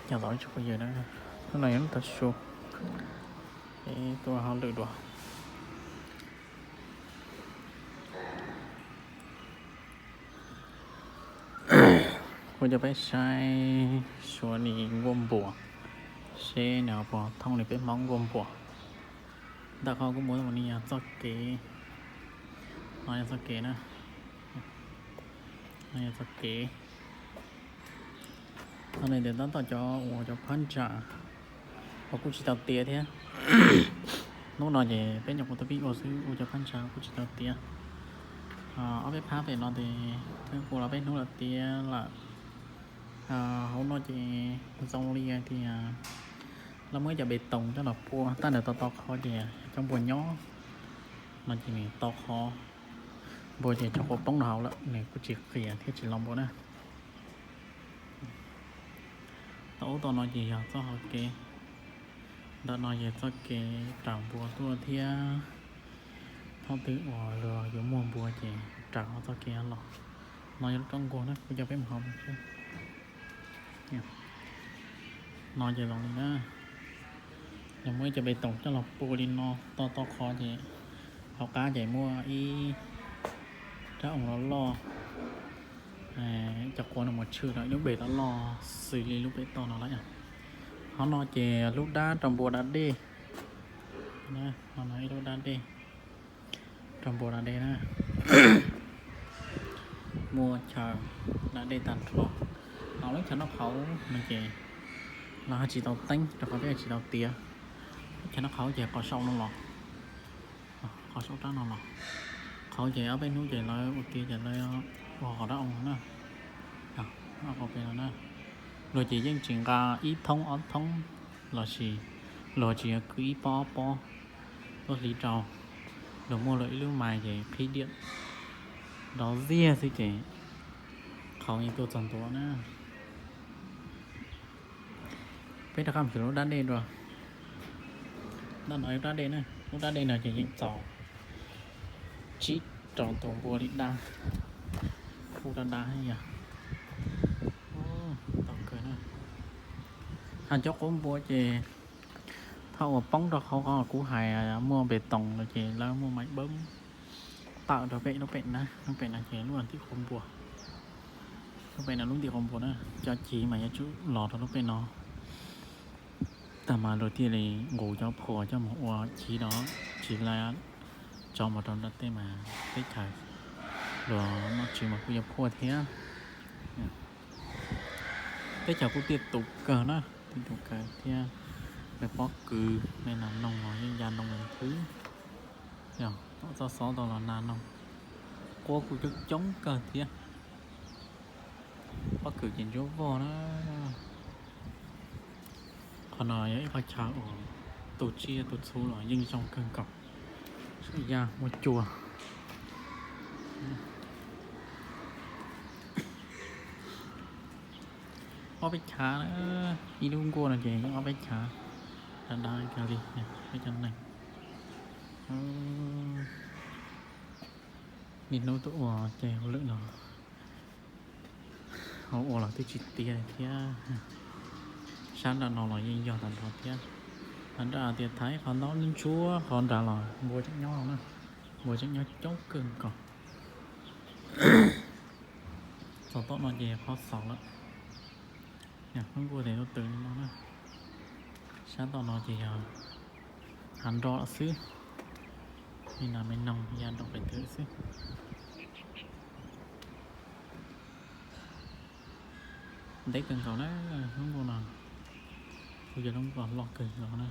Nyob zoo tsoom phooj ywg na, hnub no yog hnub tav su, peb tuaj hauj lwm dua. Kuv coj peb saib Suav Lis nkuaj npuas, seb nws ho puas thooj li peb Hmoob nkuaj npuas. Ntawm qhov kuv mus mus no yog txoj kev, no yog txoj kev na, no yog txoj kev. Thaum no ces tab tom cov ua cov phab ntsa uas kuj tsis tau tiav thiab. Hnub no ces peb nyuam qhuav tau pib ua xwb, ua cov phab ntsa kuj tsis tau tiav. Ob peb phab pem no ces twb ua los peb hnub lawm tiav lawm. Hauv no ces zoo li hais tias lawv muaj ib co pes toos coj los pua tag nrho, tau tau qhov ces cov npua nyob no ces nws tau qhov, npua ces cov quav poob rau hauv lawm, nws kuj tsis qias thiab tsis lo npua na. Tau ub tau no ces yog txoj hauv kev, ntawm no yog txoj kev raws npua tuaj thiab. Thaum twg uas luag yuav muag npua ces raws hauv txoj kev los. No yog lub roob nkuaj na, kuv coj peb mus hauv. No ces zoo li na, nws muaj ib co pes toos coj los pua li no, tau tau qhov ces hauv qab ces muaj ib rab oo loj loj, cov quav no mus tshwm rau ib lub npe loj loj xws li lub pem toj no lawm. Qhov no ces lub dab rau npua da dej, ib lub dab dej rau npua da dej na. Muaj chaw da dej tag nrho. Ho lub chaw noj qhauv no ces lawv ho tsis tau teeb rau qhov peb tsis tau tiav. Lub chaw noj qhauv ces qhov saum no los, qhov saum rab no los. Qhauv ces ob peb hnub ces lawv ua tiav ces lawv ua qhov dab oo no na. Qhov pem no na, luag ces yeej tsis nqa ib thoob ob thoob los sis luag tsis yog kwv ib pob ob pob tuaj hliv rau. Luag muaj luag ib lub mais ces qhib diam dov ziag xwb ces qhauv yeej tuaj txog ntua na. Peb rov qab mus xyuas lub dab dej dua. Ntawm no lub dab dej na, lub dab dej no ces yeej txaus tsib rau tus npua li dab, kuj dab dab yog tau kawg na. Ho cov quav npua ces thaum uas poob rau qhov qhov kuv hais muaj pes toos lawm ces lawv muaj mais npawb tawm rau pem lub pem na, lub pem no ces lub ntim quav npua. Lub pem no lub ntim quav npua na, cov civ mas yuav tsum los rau lub pem no. Tag mas luag thiaj li nqus cov phuas coj mus ua civ rau, civ lawv tso mus rau nram tej mas teb chaws luag noj tshis mas kuj yuav phuaj thiab. Teb chaws kuj tiaj tus kawg na, tiaj tus kawg thiab. Lawv pob kws me nas noog los yeej ya noog nthwv, yog tom txoj xob tau los nas noog, quav kuj coob coob kawg thiab. Pob kws ces ntsuab vog na. Qhov no yog ib qhov chaw uas tu tsiaj tu txhu los yeej zoo kawg nkaus. Saum yaj muaj cua. Ob peb chav, ib lub nkuaj no ces yeej ob peb chav, dav dav kawg li peb cov neeg. Niaj hnub tuaj ua ces hauj lwm no, ho ua los twb tsis tiav thiab. Sab nram no los yeej yog tag nrho thiab. Nram tias thaiv qhov ntaub ntsuab qhov nrad los npua tseem nyob na, npua tseem nyob coob kawg nkaus. Txog tom no ces qhov xaus lawm, hnub nkuaj tes tuaj tws li no na. Sab tom no ces yog hav nroj lawm xwb, li no me noog ya nroo pem twg xwb. Ntev kawg nkaus na, lub nkuaj no kuj yog lub nkuaj loj kawg nkaus na.